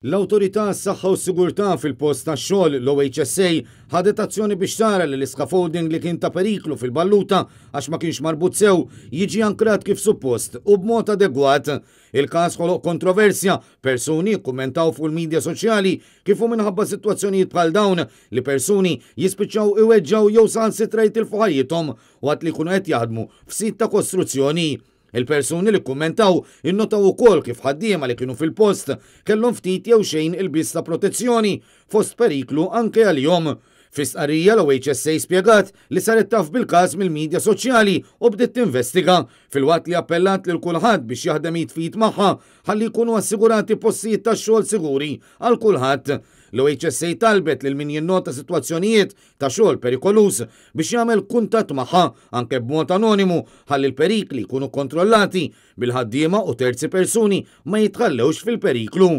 L-Awtorità għas-Saħħa u s-Sigurtà fil-Post tax-Xogħol, l-OHSA, ħadet azzjoni biex tara li l-iscaffolding li kien ta' periklu fil-Balluta għax ma kienx marbut sew, jiġi ankrat kif suppost u b'mod adegwat. Il-każ ħoloq kontroversja, persuni kkummentaw fuq il-midja soċjali kif hu minħabba sitwazzjonijiet bħal dawn li persuni jispiċċaw iweġġgħu jew saħansitra jitilfu ħajjithom waqt li jkunu qed jaħdmu f'sit ta' kostruzzjoni. Il-persuni li kkummentaw innotaw ukoll kif ħaddiema li kienu fil-post kellhom ftit jew xejn ilbies ta' protezzjoni, fost periklu anke għalihom. Fi stqarrija l-OHSA spjegat li saret taf bil-każ mill-midja soċjali u bdiet tinvestiga, filwaqt li appellat lil kulħadd biex jaħdem id f'id magħha ħalli jkunu assigurati postijiet tax-xogħol siguri għal kulħadd. L-OHSA talbet lil min jinnota sitwazzjonijiet ta' xogħol perikoluż biex jagħmel kuntatt magħha anke b'mod anonimu ħalli l-perikli jkunu kontrollati bil-ħaddiema u terzi persuni ma jitħallewx fil-periklu.